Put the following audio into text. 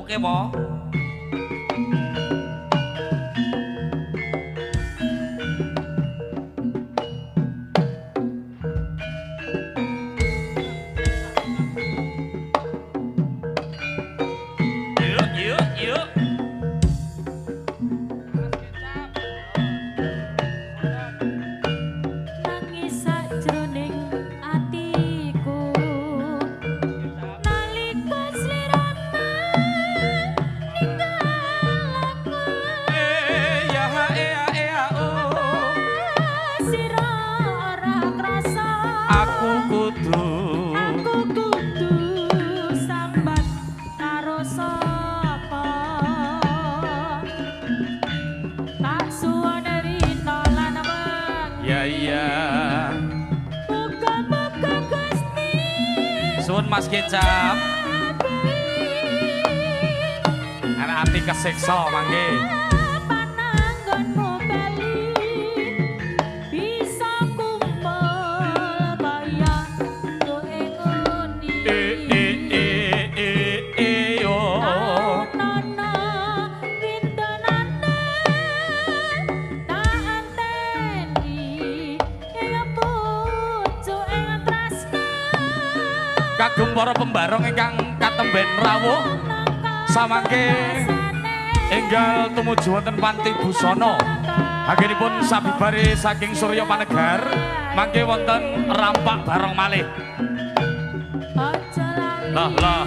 Oke mo. Yuk yuk yuk. Nangis sajroning atiku nalika sliramu ninggal aku. Ya ya ya oh. Sira ora krasa Aku kudu sambat karo sapa. Tak suwun rina lan wengi. Ya iya. Muga-muga Gusti Suwun Mas Kecap. Anak ati kesiksa mangke. Pananggonmu bali bisa kumpul kaya kowe ngoni. E e e e e yo. Nono wintenane tak anteni ing pucuk ing tresna. Kagem para pembarong ingkang katemben rawuh samangke enggal tumuju wonten Panti Busana. Anggenipun sabibare saking Surya Panegar mangke wonten rampak barong malih. Aja lali Lah lah.